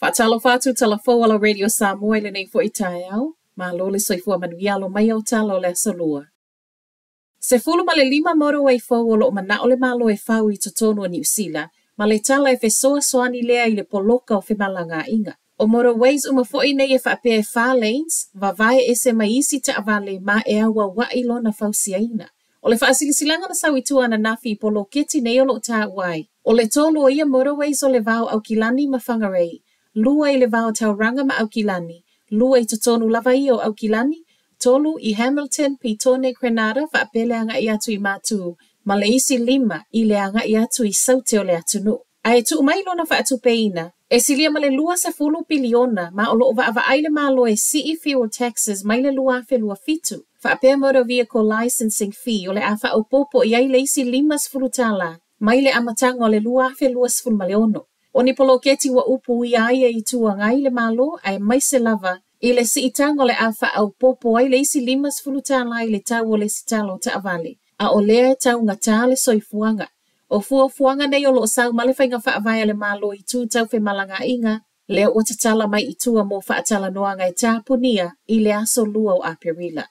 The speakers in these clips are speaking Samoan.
Faatalofa atu Talafou ala Radio Samoa i lenei foi taeao. Malo le soifua manuia alo mai au tala o le aso lua. 15 motorway fou o loo manao le Malo e fau i totonu o Niu Sila, ma le tala e fesoasoani lea i le poloka o femalagaaiga. O motorways uma foi nei e faapea e 4 lanes, vavae ese mai isi taavale ma e auauai lona fausiaina. O le faasilasilaga na sau i tua ananafi i poloketi nei o loo taua ai. O le 3 o ia motorways o le va o Aukilani ma Whangarei, 2 i le va o Tauranga ma Aukilani, 2 i totonu lava ia o Aukilani, 3 i Hamilton, Petone, Granada, faapea le agai atu i Matu, ma le isi 5 i le agai atu i Saute o le atunuu. Ae tuu mai lona faatupeina, e silia ma le 20 piliona ma o loo vaavaai le Malo e sii fuel taxes mai le 2027. Faapea motor vehicle licensing fee o le a faaopoopo i ai le isi $50 mai le amataga o le 2026. O ni poloketi ua upu ia ai e Itu Agai le Malo aemaise lava i le siitaga o le a faaopoopo ai le isi $50 i le tau o le lesitala o taavale, a o lea e taugata le soifuaga. O fuafuaga nei o loo sau ma le faiga faavae a le Malo i tu tau femalagaaiga, lea ua tatala mai i tua mo faatalanoaga e tapunia i le aso 2 o Aperila.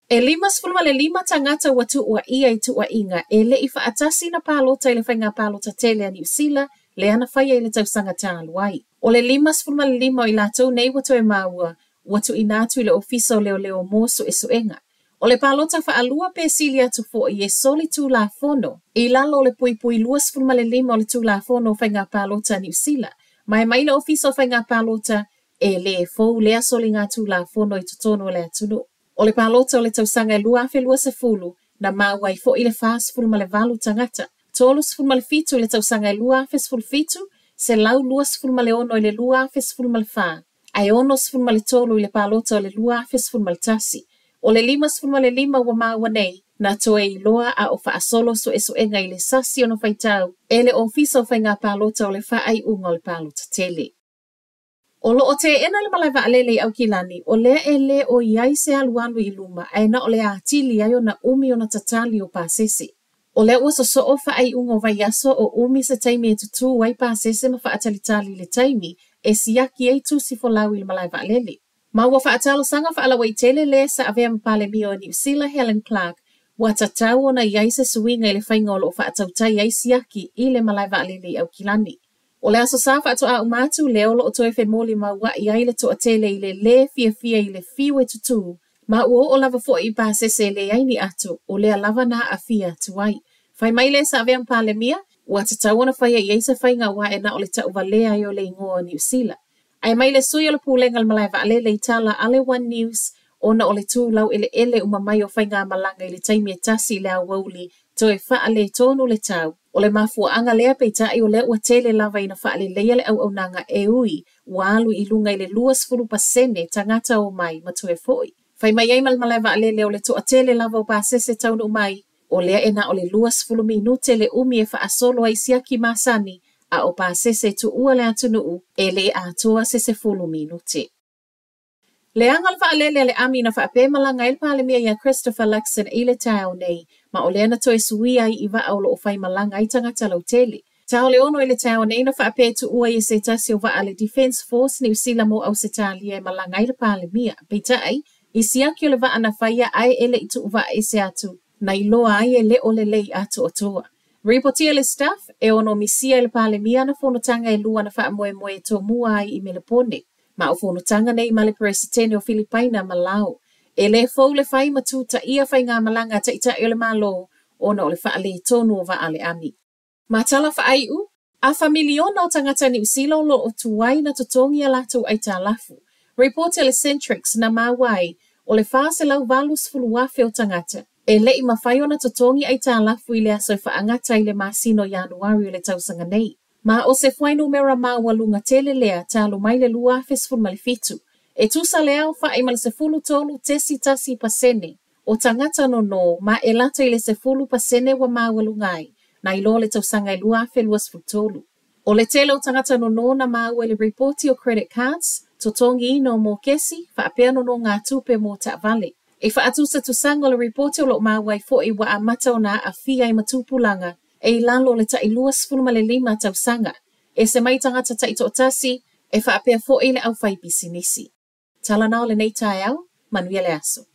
E 55 tagata ua tuuaia i tuuaiga e le i faatasi na palota i le faiga palota tele a Niu Sila lea na faia i le tausaga talu ai. O le 55 o i latou nei ua toe maua, ua tuuina atu i le Ofisa o Leoleo mo Suesuega. O le palota faalua pe sili atu foi e soli tulafono i lalo o le puipui 25 o le tulafono o faiga palota a Niu Sila. Ma e mai le Ofisa o Faiga Palota e le fou lea soliga tulafono i totonu o le atunuu. O le palota o le tausaga e 2020 na maua ai foi le 48 tagata, 37 i le tausaga e 2017, 126 i le 2014, ae 63 i le palota o le 2011. O le 55 ua maua nei, na toe iloa a o faasolo suesuega i le sasi ona faitau e le Ofisa o Faiga Palota o le faaiuga o le palota tele. O loo teena le malae vaalele i Aukilani, o lea e le o i ai se alualu i luma, ae na o le atili ai ona umi ona tatali o pasese. O lea ua sosoo faaiuga o vaiaso o umi se taimi e tutū ai pasese ma faatalitali i le taimi e siaki ai tusi folau i le malae vaalele. Ma ua faatalosaga faalauaitele le sa avea ma Palemia o Niu Sila Helen Clark, ua tatau ona i ai se suiga i le faiga o loo faatautai ai siaki i le malae vaalele i Aukilani. O le aso Sa faatoa uma atu lea o loo toe femolimauai ai le toatele i le lē fiafia i le fiu e tutū, ma ua oo lava foi i pasese e leai ni ato, o lea lava na aafia atu ai. Fai mai le sa avea ma Palemia, ua tatau ona faia i ai se faiga aua e na o le tauvalea ai o le igoa o Niu Sila. Ae mai le sui o le pulega o le malae vaalele i tala a le One News, ona o le tu laueleele uma mai o faigamalaga i le taimi e tasi i le aoauli toe faaletonu le tau. O le mafuaaga lea peitai o lea ua tele lava ina faaleleia le auaunaga e ui ua alu i luga i le 20% tagata o mai ma toe foi. Fai mai ai ma le malae vaalele o le toatele lava o pasese taunuu mai, o lea e na o le 20 minute le umi e faasolo ai siaki masani, a o pasese tuua le atunuu e le atoa se 10 minute. Leaga le vaalele a le ami na faapea malaga ai le Palemia ia Christopher Luxon i le taeao nei, ma o lea na toe suia ai i vaa o loo faimalaga ai tagata lautele. Tao le 6 i le taeao nei na faapea e tuua i se tasi o vaa a le Defence Force Niu Sila mo Ausetalia e malaga ai le Palemia. Peitai, i siaki o le vaa na faia ae e le i tuuvaa ese atu, na iloa ai e le o lelei atoatoa. Ripotia le Stuff, e ono misia i le Palemia na fonotaga e lua na faamoemoe e tomua ai i Melepone. Ma o fonotaga nei ma le Peresetene o Filipaina ma Lao. E le fou le fai ma tutaia faigamalaga a taitai o le Malo ona o le faaletonu o vaa a le ami. Ma tala faaiu, afa miliona o tagata Niu Sila o loo tuai na totogi a latou aitalafu. Report le Centrix na maua ai o le 480,000 o tagata e le i mafai ona totogi aitalafu i le aso e faagata i le masina o Ianuari o le tausaga nei. Ma o se fuainumera maualuga tele lea talu mai le 2017. E tusa le aofai ma le 13.1% o tagata nono ma e lata i le 10% ua maualuga ai, na iloa le tausaga e 2023. O le tele o tagata nono na maua i le ripoti o credit cards, totogiina o mokesi, faapea nonogatupe mo taavale. E faatusatusaga o le ripoti o loo maua ai foi ua amata ona aafia ai ma tupulaga e i lalo o le tai 25 tausaga. E se mai tagata taitoatasi E faapea foi le aufaipisinisi. Tala na o lenei taeao, manuia le aso.